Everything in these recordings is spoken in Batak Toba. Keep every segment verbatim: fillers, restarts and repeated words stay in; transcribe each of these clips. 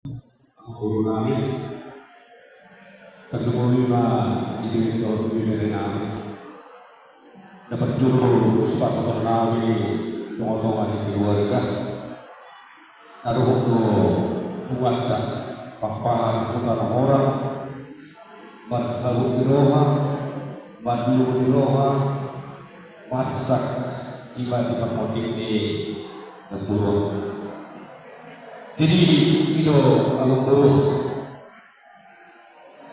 Guru nami, tarlumobi ma di dohot ibebere nami na parjolo sipasahaton nami di tongatonga ni keluarga. Na dohot do punguanta Pakpahan Huta Nahora, marhabot ni roha, marlumobi ni roha, marsak iba di parmonding ni namboru on. Jadi i do, amang boru,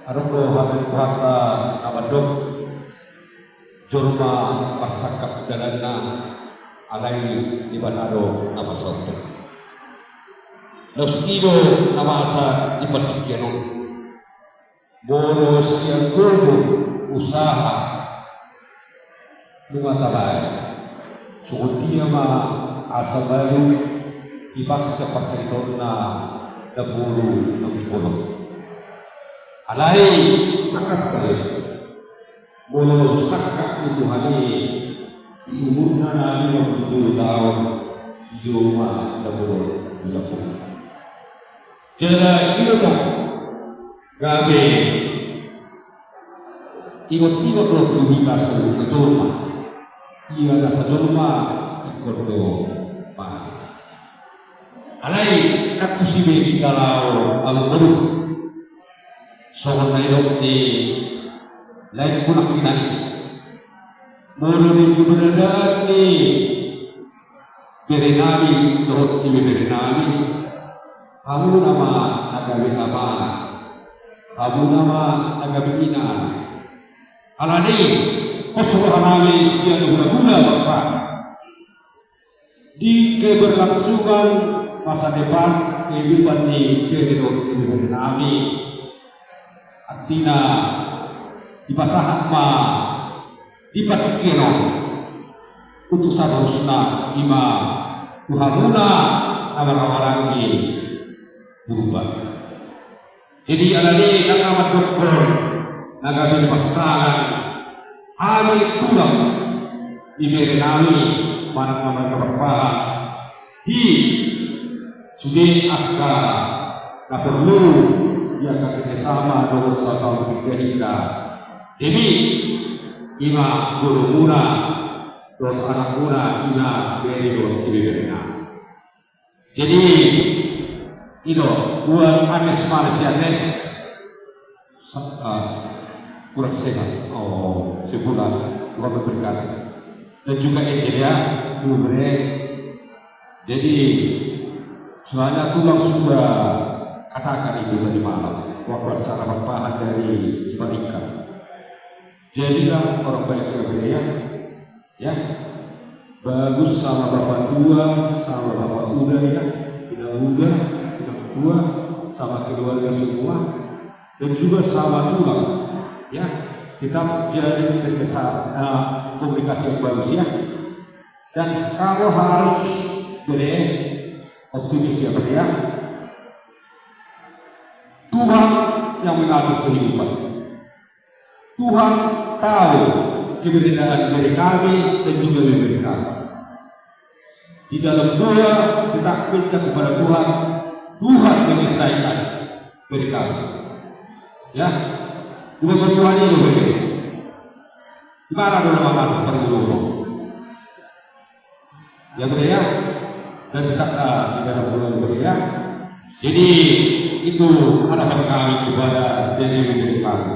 adong do hata ni Tuhanta na mandok: Jolma marsangkap dalanna, alai Debata do na pasaorhon. Laos i do na masa di partingkian on. Molo sian gogo, usaha, nunga tabaen, songon dia ma asa baen di pasca parcaritaonna namboru na umpola on. Alai sangkap baen, molo sangkap ni Tuhan i, di umurna na lima pulu tolu taon, dijou ma namboru on di lambung. Jala i do gabe ingot-ingot do tu hita saluhutna jolma. Ia na sajolma ingkon do mate. Alai ndang tusi be hita laho, amang boru. Songon na nidok ni laengku nangkinan i, molo di keberadaan ni bere nami dohot ibebere nami, hamuna ma na gabe amang, hamuna ma na gabe inang. Alani i, pos roha nami sian hulahula, Bapa, di keberlangsungan masa depan kehidupan ni bere dohot ibebere nami. Artina, dipasahat ma di partingkian on, utusan horusna i ma tu hamuna na marhahamaranggi Purba. Jadi alani i, ndang na mandokkon na gabe pasangan hami tulang ni bere nami manang na marga Pakpahan, di sude angka na porlu di angka kerjasama dohot sasaut di hita. Jadi i ma borumuna dohot anakmuna, i ma bere dohot ibeberena. Jadi i do, buat Anes, Manes, Yanes, sa-, ah, kurang sehat. Oh, sebulan, Tuhan memberkati. Dan juga Ende ya, Bung Bre. Jadi sebenarnya tulang sudah katakan itu tadi malam waktu acara Pakpahan dari Cipatikka. Jadilah orang baik ya, Bre ya. Ya. Bagus sama bapak tua, sama bapak uda ya, inang uda, inang tua, sama keluarga semua, dan juga sama tulang. Ya, tetap jadi kerjasama, eh, komunikasi yang bagus ya. Dan kamu harus, Bre, optimis ya, Bre ya. Tuhan yang mengatur kehidupan. Tuhan tahu keberadaan bere kami dan juga bere kami. Di dalam doa kita minta kepada Tuhan, Tuhan menyertai bere kami. Ya, dua Tuhan ini bere. Di mana doa mama perlu? Ya, Bre ya. Dan kita, ah, tidak ada perlu, Bre ya. Jadi itu harapan kami kepada diri diri kami.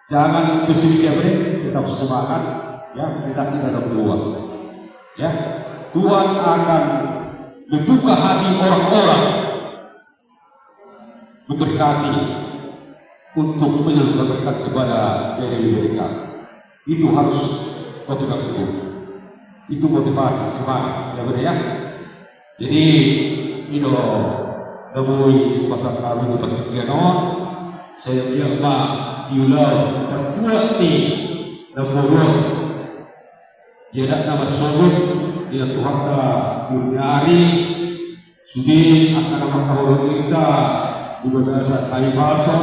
Jangan pesimis ya, Bre, tetap semangat ya, kita tidak ada perlu. Ya, Tuhan akan membuka hati orang-orang memberkati untuk menyalurkan berkat kepada diri mereka. Itu harus kau pegang teguh. Itu motivasi, semangat, ya, Bre ya. Jadi i do na boi pasahat hami di partingkian on, sai anggiat ma di ulaon terkuat ni na boru on. Di adat na marsogot di na Tuhanta di ujung ni ari, sude angka na mangkaholongi hita di bagasan hahipason,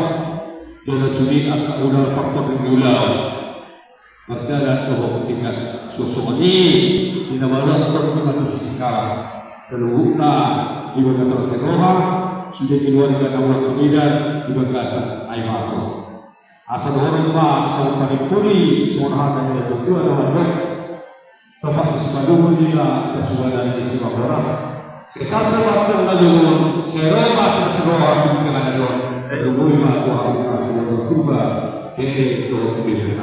jala sude angka ulaon partondion ni ulaon. Mardalan dohot tingkat suang songon i, di na maradophon i ma tu sisingkalan. Saluhutna di bagasan roha, Sude keluarga na hurang sumedar di bagasan Aimaso. Asa dohonon ma asa umpani puli songon hata ni natuatua na mandok. Topak ni sipaluhon nila, tasubanan ni sipaborat. Sesa sepatung na dohon, seroba sesroha tu tengah na dohon. Rubui ma tu hamu na dohon tuba. Kere dohon tuba.